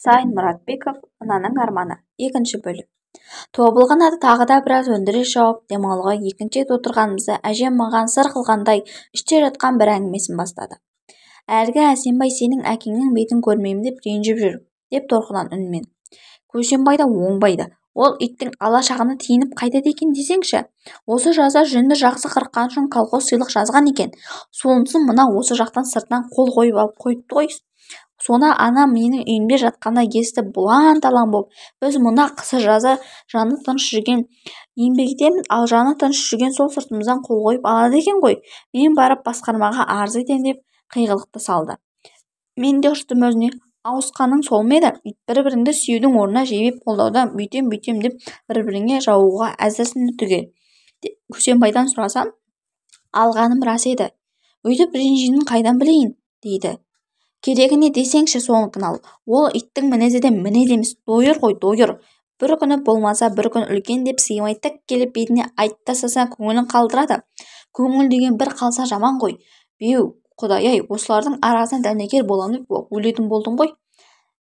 Сайын Мұратбеков, «Ананың арманы», екінші бөлім. Тобылғыны тағы да біраз өндіре шауып, демалуға екінші рет отырғанымызда әжем маған сыр қылғандай іште жатқан бір әңгімесін бастады. «Әлгі Әсембай сенің әкеңнің бетін көрмеймін деп ренжіп жүр», деп торқыған үнмен. «Көшенбай да оңбайды. Ол иттің алашағына тиініп қайтеді екен десеңші. Осы жазда жүнді жақсы қырыққан үшін колхоз сыйлық жазған екен. Сонысын мына осы жақтан сыртынан қол қойып алып қойыпты ғой. Соны анам менің үйімде жатқанда естіп бұлаң-талаң боп, біз мұнда қысы-жазы жаны тыныш жүрген еңбек етеміз, ал жаны тыныш жүрген сол сыртымыздан қол қойып алады екен ғой. Мен барып басқармаға арыз етем деп қиғылықты салды. Мен де ұштым өзіне. Ауысқаның сол ма еді? Бір-біріңді сүюдің орнына жебеп қолдауда бүйтем-бүйтем деп бір-біріңе жауығуға әзірсіңдер түгел. Көшенбайдан сұрасам, алғаным рас еді. Өйтіп ренжитінін қайдан білейін, дейді. Керегі не десеңші соныкін ал. Ол иттің мінезі де мінез емес, дойыр ғой, дойыр. Бір күні болмаса бір күн үлкен деп сыймай тік келіп бетіне айтып тастаса көңілін қалдырады. Көңіл деген бір қалса жаман ғой. Беу, құдай-ай, осылардың арасына дәнекер болам деп өлетін болдым ғой.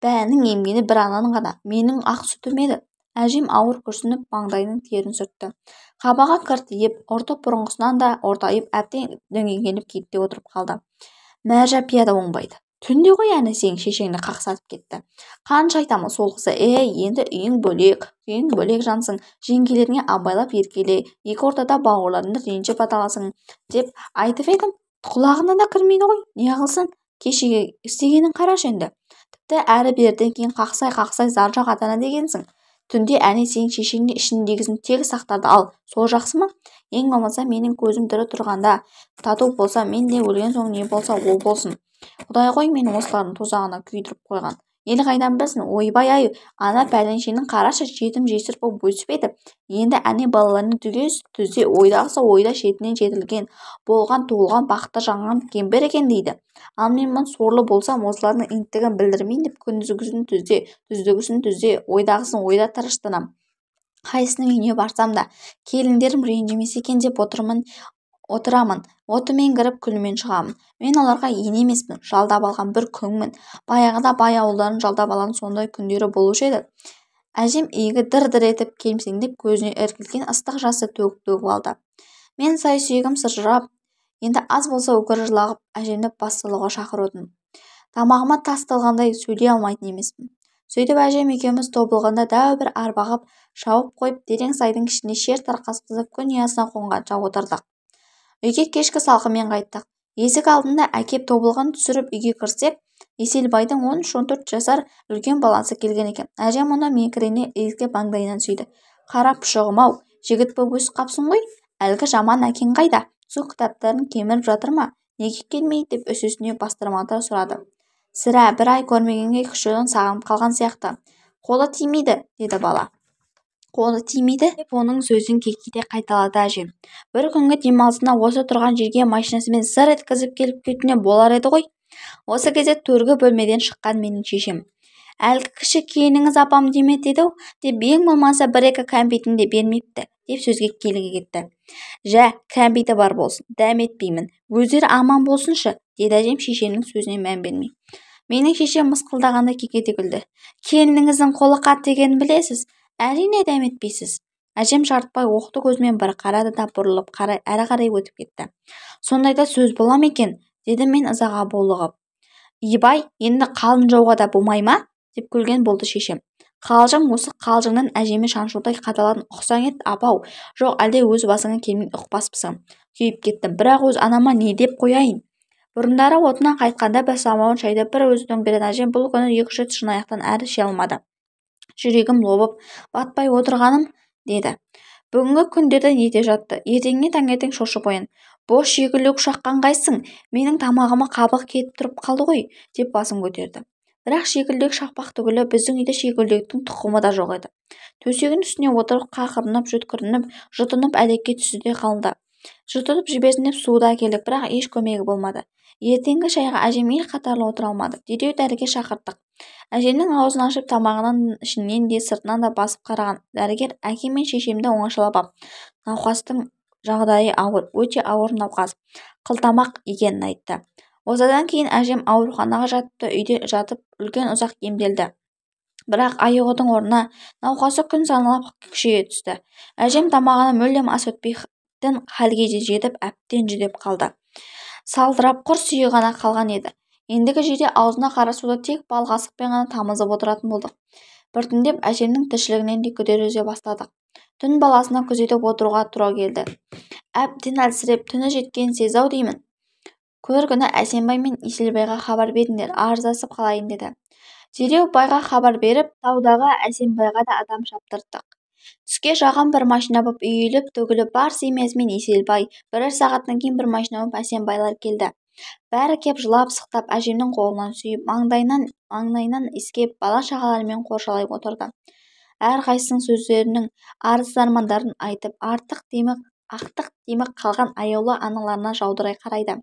Бәрінің емгені бір ананың ғана, менің ақ сүтім еді. Әжем ауыр күрсініп, маңдайының терін сүртті. Қабағы кіртиіп, ұрты бұрынғысынан да ортайып, әбден дөңгеленіп кетте отырып қалды. Мәржапия да оңбайды. Түнде ғой әне сенің шешеңді қақсатып кетті. Қанша айтамын сол қызы, ей, енді үйің бөлек, күйің бөлек жансың, жеңгелеріңе абайлап еркеле, екі ортада бауырларыңды ренжіп аталасың деп айтып едім. Құлағына да кірмейді ғой, не қылсын, кешегі істегенін қарашы енді. Тіпті әрі-беріден кейін қақсай-қақсай зар жақ атана дегенсің. Түнде әне сенің шешеңде ішіндегісін тегіс ақтарды ал, сол жақсы ма? Ең болмаса менің көзім тірі тұрғанда тату болса, мен де өлген соң не болса ол болсын. Құдай ғой мені осылардың тозағына күйдіріп қойған. Ел қайдан білсін, ойбай-ай, ана пәленшенің қарашы жетім-жесір боп өсіп еді. Енді әне балаларының түгел түзде ойдағысы ойда шетінен жетілген, болған туылған бақыты жанған кемпір екен дейді. Ал мен мұн сорлы болсам осылардың инттігін білдірмейін деп күндізгісін түзде, түздігісін түзде, ойдағысын ойда тырыштанам. Қайсының үйіне барсам да, келіндерім ренжімесе екен деп отырамын. Отымен кіріп, күлімен шығамын. Мен оларға ене емеспін, жалдап алған бір күңмін. Баяғыда бай ауылдарын жалдап алған сондай күндері болушы еді. Әжем иегі дір-дір етіп кемсеңдеп көзіне іркілген ыстық жасты төгіп-төгіп алды. Мен сай-сүйегім сыржырап, енді аз болса өкіріп жылағып, әжемді бас салуға шақырудым. Тамағыма тас тығылғандай сөйлей алмайтын емеспін. Сөйтіп әжем екеуміз тобылғында дәу бір арба қып шауып қойып, терең сайдың ішінде шер тарқатқызып күн ұясына қонғанша отырдық. Үйге кешкі салқынмен қайттық. Есік алдында әкеп тобылғыны түсіріп үйге кірсек, Еселбайдың 13-14 жасар үлкен баласы келген екен. Әжем оны мекірене иіскеп маңдайынан сүйді. Қара пұшығым-ау, жігіт боп өсіп қапсың ғой. Әлгі жаман әкең қайда? Сол кітаптарын кеміріп жатыр ма? Неге келмейді деп үстіне бастырмалата сұрады. Сірә, бір ай көрмегенге күшігін сағынып қалған сияқты. Қолы тимейді, деді бала. Қолы тимейді деп оның сөзін кекете қайталады әжем. Бір күнгі демалысында осы тұрған жерге машинасымен зыр еткізіп келіп кетуіне болар еді ғой. Осы кезде төргі бөлмеден шыққан менің шешем. Әлгі кіші келініңіз апам демет еді-ау деп ең болмаса бір-екі кәмпитін де бермепті деп сөзге келіге кетті. Жә, кәмпиті бар болсын, дәметпеймін, өздері аман болсыншы, деді әжем шешемнің сөзіне мән бермей. Менің шешем мысқылдағанда кекете күлді. Келініңіздің қолы қатты екенін білесіз, әрине дәметпейсіз. Әжем жарытпай оқты көзімен бір қарады да бұрылып қарай әрі қарай өтіп кетті. Сондайда сөз бола ма екен, дедім мен ызаға булығып. Ибай, енді қалың жауға да болмай ма? Деп күлген болды шешем. Қалжың осы қалжыңнан әжеме шаншудай қадалатын ұқсаң ет, апау. Жоқ, әлде өз басыңа келмей ұқпаспысың. Күйіп кеттім, бірақ өз анама не деп қояйын? Бұрындары отынан қайтқанда бір самауыр шайды бір өзі төңкерген әжем бұл күні екі-үш рет шынаяқтан әрі іше алмады. Жүрегім лобып, батпай отырғаным, деді. Бүгінгі күндерді ете жатты. Ертеңіне таңертең шошып оян. Бос шегірлеуік шаққан қайсың? Менің тамағыма қабық кетіп тұрып қалды ғой, деп басын көтерді. Бірақ шегірлеуік шақпақ түгілі біздің үйде шегірлеуіктің тұқымы да жоқ еді. Төсегінің үстіне отырып қақырынып, жұткірініп, жұтынып әлекке түсті де қалды. Жұтынып жіберсін деп суды әкелдік, бірақ еш көмегі болмады. Ертеңгі шайға әжем ел қатарлы отыра алмады. Дереу дәрігер шақырттық. Әжемнің аузын ашып, тамағынан ішінен де сыртынан да басып қараған дәрігер әкем мен шешемді оңашалап ап, науқастың жағдайы ауыр, өте ауыр науқас, қылтамақ екенін айтты. Осыдан кейін әжем ауруханаға жатыпты, үйде жатып үлкен ұзақ емделді. Бірақ айығудың орнына науқасы күн санап күшейе түсті. Әжем тамағына мүлдем ас өтпейтін халге де жетіп, әбден жүдеп қалды. Салдырап құр сүйегі ғана қалған еді. Ендігі жерде аузына қара суды тек бал қасықпен ғана тамызып отыратын болдық. Біртіндеп әжемнің тіршілігінен де күдер үзе бастадық. Түн баласына күзетіп отыруға тура келді. Әбден әлсіреп, түні жеткен сезі-ау деймін. Көр күні Әсембай мен Еселбайға хабар беріңдер, арыздасып қалайын деді. Дереу байға хабар беріп, таудағы Әсембайға да адам шаптырттық. Түске жақын бір машина боп үйіліп, төгіліп бар семьясымен Еселбай, бірер сағаттан кейін бір машина боп Әсембайлар келді. Бәрі кеп жылап-сықтап, әжемнің қолынан сүйіп, маңдайынан иіскеп, бала-шағаларымен қоршалай отырды. Әрқайсысының сөздерінің арыз-армандарын айтып, ақтық демі қалған аяулы аналарына жаудырай қарайды.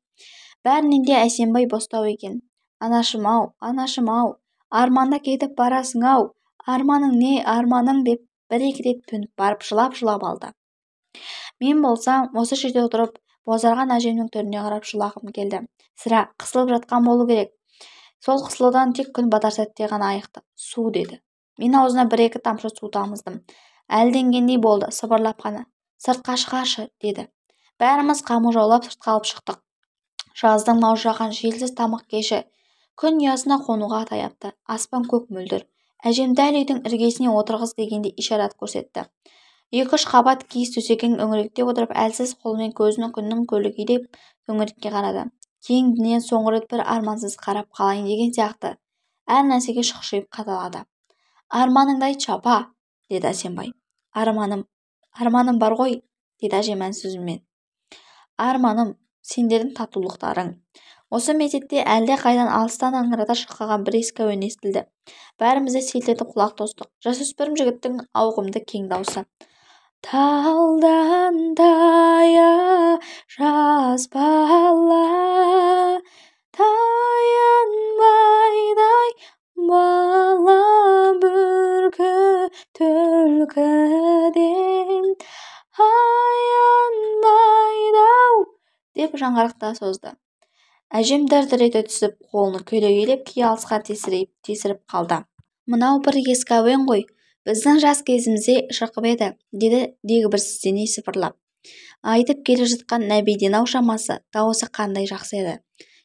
Бәрінен де Әсембай бостау екен. Анашым-ау, анашым-ау, арманда кетіп барасың-ау, арманың не, арманың деп бір-екі рет төніп барып жылап-жылап алды. Мен болсам, осы жерде отырып, бозарған әжемнің түріне қарап жылағым келді. Сірә, қысылып жатқан болу керек. Сол қысылудан тек күн батар сәтте ғана айықты. Су деді. Мен аузына бір-екі тамшы су тамыздым. Әлденгендей болды, сыбырлап қана. Сыртқа шығаршы, деді. Бәріміз қамылжаулап сыртқа алып шықтық. Жаздың маужыраған желсіз тамық кеші. Күн ұясына қонуға таяпты. Аспан көк мөлдір. Әжем дәл үйдің іргесіне отырғыз дегендей ишарат көрсетті. Екі-үш қабат киіз төсеген төңіректе отырып, әлсіз қолымен көзін күннің көлегейлеп төңірекке қарады. Кең дүние соңғы рет бір армансыз қарап қалайын деген сияқты. Әр нәрсеге шұқшиып қадалады. Арманыңды айтшы, апа, деді Әсембай. Арманым, арманым бар ғой, деді әжем әлсіз үнмен. Арманым, сендердің татулықтарың. Осы мезетте әлде қайдан алыстан аңырата шырқаған бір ескі әуен естілді. Бәріміз де селт етіп құлақ тостық. Жасөспірім жігіттің ауқымды кең даусы. Талдан тая жас бала, таянбайдай бала бүркіт түлкіден аянбайды-ау деп жаңғырықта созды. Әжем дір-дір ете түсіп, қолын көлегейлеп күй алысқа тесірейіп қалды. Мынау бір ескі әуен ғой, біздің жас кезімізде шырқып еді, деді дегбірсіздене сыпырлап. Айтып келе жатқан Нәбиден-ау шамасы, дауысы қандай жақсы еді.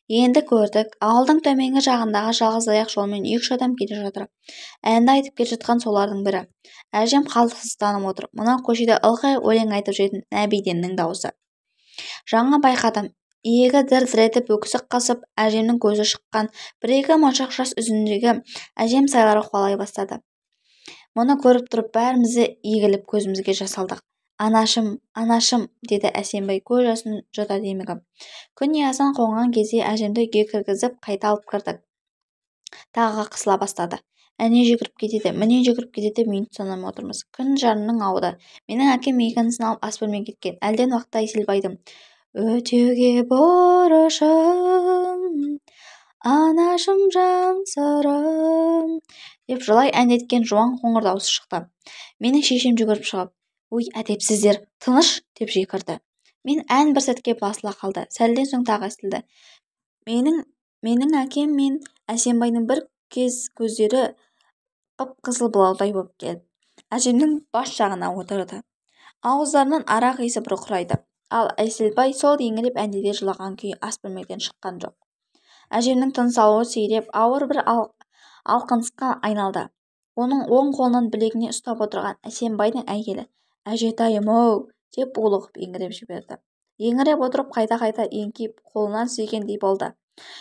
Енді көрдік, ауылдың төменгі жағындағы жалғыз аяқ жолмен екі-үш адам келе жатыр. Әнді айтып келе жатқан солардың бірі. Әжем қалжыңданып отыр. Мынау көшеде ылғи өлең айтып жүретін Нәбиденнің дауысы. Жаңа байқадым. Иегі дір-дір етіп өксік қысып, әжемнің көзі шыққан бір-екі моншақ жас жүзіндегі әжем сайлары қуалай бастады. Мұны көріп тұрып бәріміз де егіліп көзімізге жас алдық. Анашым, анашым, деді Әсембай көз жасын жұта демігіп. Күн ұясына қонған кезде әжемді үйге кіргізіп қайта алып кірдік. Тағы қысыла бастады. Әне жүгіріп кетеді, міне жүгіріп кетеді минут санамай отырмыз. Күн жарымның ауды. Менің әкем екі інісін алып ас бөлмеге кеткен. Әлден уақытта Еселбайдың өтеуге борышым, анашым жан сырым деп жылай әндеткен жуан қоңыр даусы шықты. Менің шешем жүгіріп шығып, өй, әдепсіздер, тыныш деп жекірді. Мен ән бір сәтке басыла қалды. Сәлден соң тағы естілді. Менің әкем мен Әсембайдың бір кез көздері қып-қызыл былаудай болып келіп, әжемнің бас жағына отырды. Ауыздарынан арақ иісі бұрқырайды. Ал Әселбай сол еңіреп әндете жылаған күйі ас бөлмеден шыққан жоқ. Әжемнің тыныс алуы сиреп, ауыр бір алқынысқа айналды. Оның оң қолынан білегіне ұстап отырған Әсембайдың әйелі «Әжетайым-ау!» деп булығып еңіреп жіберді. Еңіреп отырып қайта-қайта еңкейіп қолынан сүйгендей болды.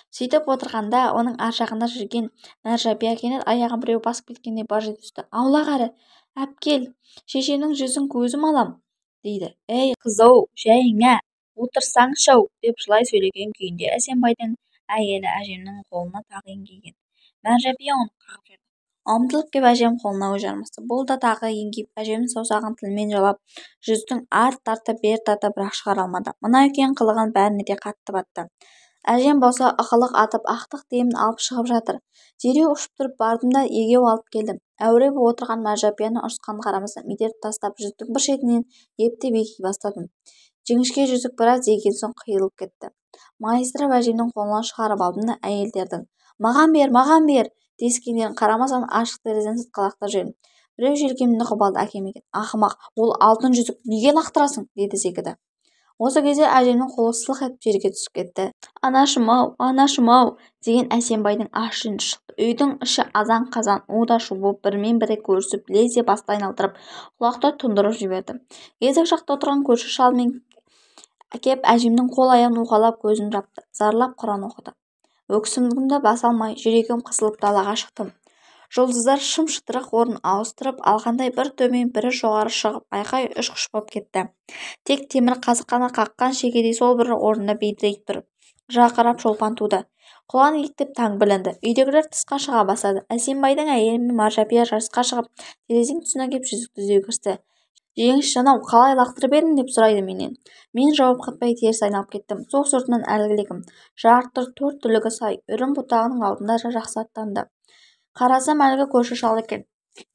Сөйтіп отырғанда оның ар жағында жүрген Мәржабия кенет аяғын біреу басып кеткендей баж ете түсті. «Аулақ әрі, әпкел, шешемнің жүзін көзім алам!» дейді. «Ей, қыз-ау, жәйіңе, отырсаңшы-ау!» деп жылай сөйлеген күйінде Әсембайдың әйелі әжемнің қолына тағы еңкейген. Мәржабия оны қағып жіберді. Ұмтылып кеп әжем қолына жармасты. Бұл да тағы еңкейіп, әжемнің саусағын тілімен жалап, жүздің ары тартып, бері тартып, бірақ шығара алмады. Мына үлкен қылығын бәріне де қатты батты. Әжем болса ықылық атып, ақтық демін алып шығып жатыр. Дереу ұшып тұрып бардым да егеу алып келдім. Әуре болып отырған Мәржабияны ұрысқанын қарамастан итеріп тастап, жүзіктің бір шетінен ептеп егей бастадым. Жіңішке жүзік біраз егген соң қиылып кетті. Майыстырып әжемнің қолынан шығарып алдым да әйелдердің «Маған бер, маған бер!» Тиіскендерін қарамастан ашық терезеден сыртқа лақтырып жібердім. Біреу желкемнен нұқып алды, әкем екен. Ақымақ, ол алтын жүзік, неге лақтырасың, деді зекіді. Осы кезде әжемнің қолы сылқ етіп жерге түсіп кетті. Анашым-ау, анашым-ау, деген Әсембайдың ащы үні шықты. Үйдің іші азан-қазан, у-да шу боп, бірімен-бірі көрісіп, лезде басты айналдырып, құлақты тұндырып жіберді. Есік жақта отырған көрші шал мен кеп әжемнің қол-аяғын уқалап, көзін жапты, зарлап құран оқыды. Өксігімді баса алмай, жүрегім қысылып далаға шықтым. Жұлдыздар шым-шытырық орын ауыстырып алғандай бір төмен, бірі жоғары шығып, айқай ұшқыш боп кетті. Тек темір қазық қана қаққан шегедей сол бір орнында бедірейіп тұр. Жарқырап шолпан туды. Құлан иектеп таң білінді. Үйдегілер тысқа шыға бастады. Әсембайдың әйелі мен Маржапия жарысқа шығып, терезенің тұсына кеп жүзікті іздеуге кірісті. Жеңіс жан-ау, қалай лақтырып едің, деп сұрайды менен. Мен жауап қатпай теріс айналып кеттім. Су сыртынан әлгілегім. Жарықтық төрт түлігі сай, үрім бұтағының алдында жақсы аттанды. Қарасам, әлгі көрші шал екен.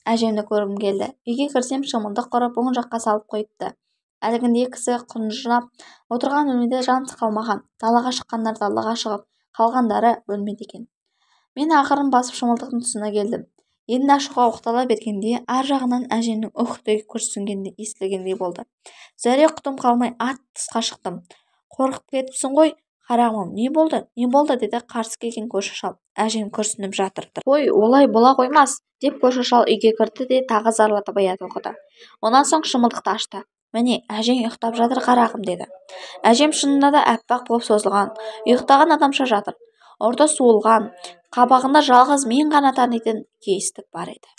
Әжемді көргім келді. Үйге кірсем, шымылдық құрып, оң жаққа салып қойыпты. Әлгіндегі кісі құнжынап отырған бөлмеде жан қалмаған. Далаға шыққандар далаға шығып, қалғандары бөлмеде екен. Мен ақырын басып шымылдықтың тұсына келдім. Енді ашуға оқтала бергенде, ар жағынан әжемнің уһ деп күрсінгені естілгендей болды. Зәре-құтым қалмай ат тысқа шықтым. Қорқып кетіпсің ғой, қарағым-ау, не болды, не болды, деді қарсы келген көрші шал. Әжем күрсініп жатыр. Қой, олай бола қоймас, деп көрші шал үйге кірді де тағы зарлатып аят оқыды. Онан соң шымылдықты ашты. Міне, әжең ұйықтап жатыр, қарағым, деді. Әжем шынында да аппақ болып созылған, ұйықтаған адамша жатыр. Ұрты суылған, қабағында жалғыз мен ғана танитын кейістік бар еді.